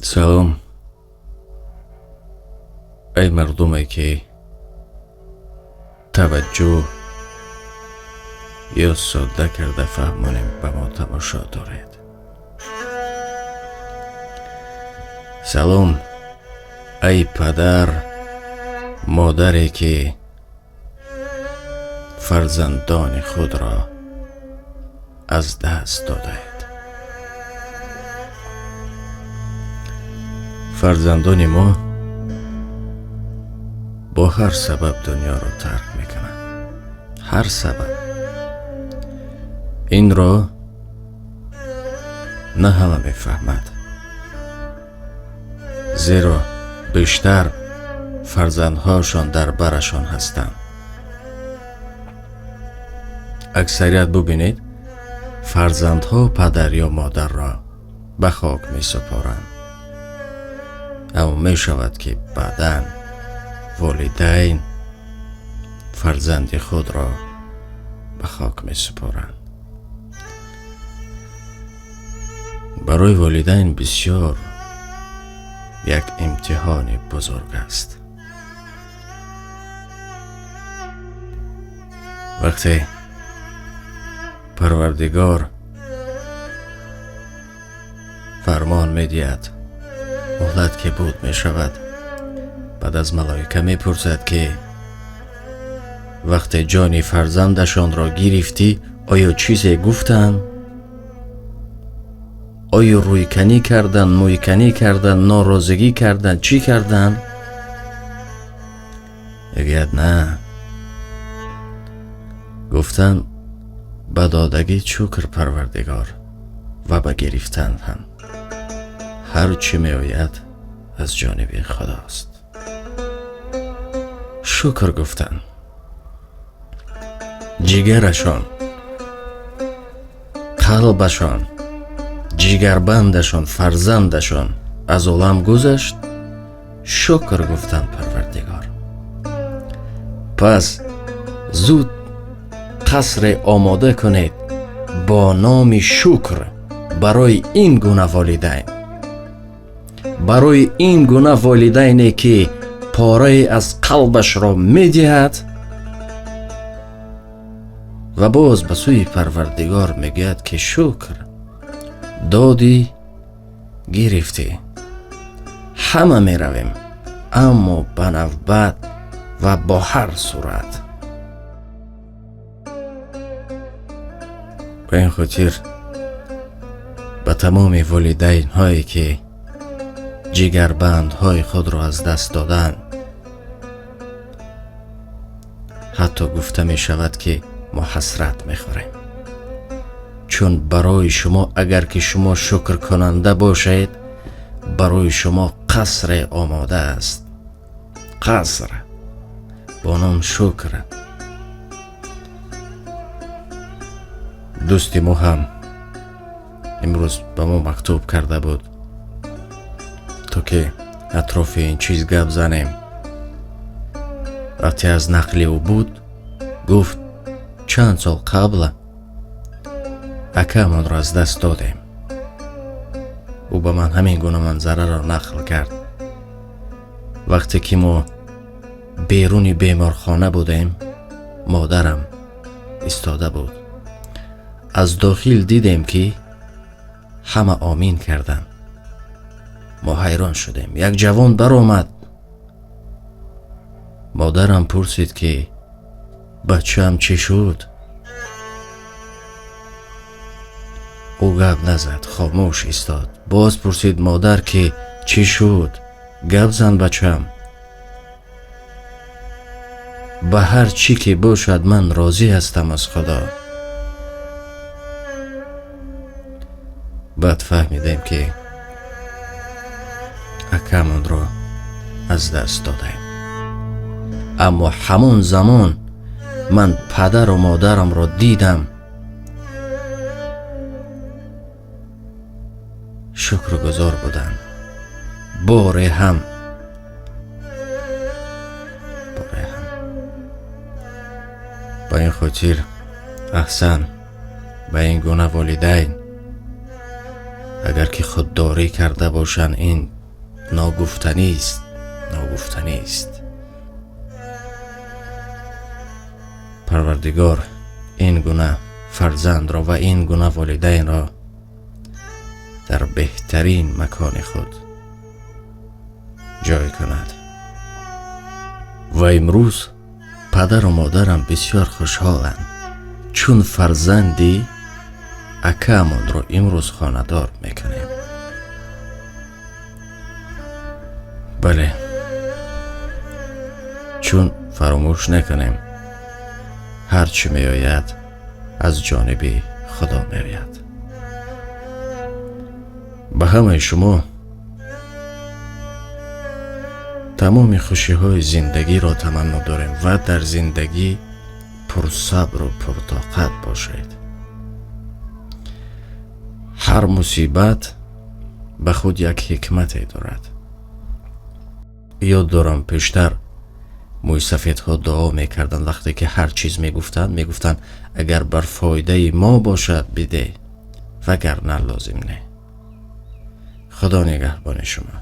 Салом, эй мардуме ки таваҷҷӯҳ ё содда карда фаҳмонем ба мо тамошо доред. Салом, эй падар, модаре ки фарзандони худро аз даст додаед. Фарзандони мо бо ҳар сабаб дунёро тарк мекунанд. Ҳар сабаб. Инро на ҳама мефаҳмад, зеро бештар фарзандҳояшон дар барашон ҳастанд. Аксарият бубинед, фарзандҳо падар ё модарро ба хок месупоранд. Аммо мешавад ки баъдан волидайн фарзанди худро ба хок месупоранд. Барои волидайн бисёр як имтиҳони бузург аст. Вақте Парвардигор фармон медиҳад, муҳлат ки буд мешавад, баъд аз малоика мепурсад ки вақте ҷони фарзандашонро гирифтӣ, оё чизе гуфтанд? Оё рӯйканӣ карданд, мӯйканӣ карданд, норозигӣ карданд, чӣ карданд? Мегӯяд на. Гуфтанд ба додагӣ шукр Парвардигор ва ба гирифтан ҳам. Ҳар чӣ меояд аз ҷониби Худост. Шукр гуфтан. Ҷигарашон, қалбашон, ҷигарбандашон, фарзандашон аз олам гузашт, шукр гуфтан Парвардигор. Пас зуд қасре омода кунед бо номи шукр барои ин гуна волидайн, барои ин гуна волидайне ки порае аз қалбашро медиҳад ва боз ба сӯи Парвардигор мегӯяд ки шукр, додӣ, гирифтӣ. Ҳама меравем, аммо ба навбат ва бо ҳар сурат. Ба ин хотир ба тамоми волидайнҳое ки ҷигарбандҳои худро аз даст доданд, ҳатто гуфта мешавад ки мо ҳасрат мехӯрем, чун барои шумо агар ки шумо шукркунанда бошед, барои шумо қасре омода аст. Қаср бо ном шукр. Дӯсти мо ҳам имрӯз ба мо мактуб карда буд, то ки атрофи ин чиз гап занем. Вақте аз нақли ӯ буд, гуфт чанд сол қабл акамонро аз даст додем. Ӯ ба ман ҳамин гуна манзараро нақл кард. Вақте ки мо беруни беморхона будем, модарам истода буд. Аз дохил дидем ки ҳама омин карданд. Мо ҳайрон шудем. Як ҷавон баромад. Модарам пурсид ки бачаам чӣ шуд? Ӯ гап назад, хомӯш истод. Боз пурсид модар ки чӣ шуд? Гап зан бачаам. Ба ҳар чӣ ки бошад ман розӣ ҳастам аз Худо. Баъд фаҳмидем ки акамонро аз даст додаем. Аммо ҳамон замон ман падару модарамро дидам, шукргузор будам. Боре ҳам. Ба ин хотир аҳсан ба ин гуна волидайн. Агар ки худдорӣ карда бошанд, ин ногуфтанист, ногуфтанист. Парвардигор ин гуна фарзандро ва ин гуна волидайнро дар беҳтарин макони худ ҷой кунад. Ва имрӯз падару модарам бисёр хушҳоланд, чун фарзанди акаамонро имрӯз хонадор мекунем. Бале, чун фаромӯш накунем, ҳар чӣ меояд аз ҷониби Худо меояд. Ба ҳамаи шумо тамоми хушиҳои зиндагиро таманно дорем ва дар зиндагӣ пурсабру пуртоқат бошед. Ҳар мусибат ба худ як ҳикмате дорад. Ёд дорам, пештар мӯйсафедҳо дуо мекарданд, вақте ки ҳар чиз мегуфтанд, мегуфтанд агар бар фоидаи мо бошад бидеҳ, вагарна лозим не. Худо нигаҳбони шумо.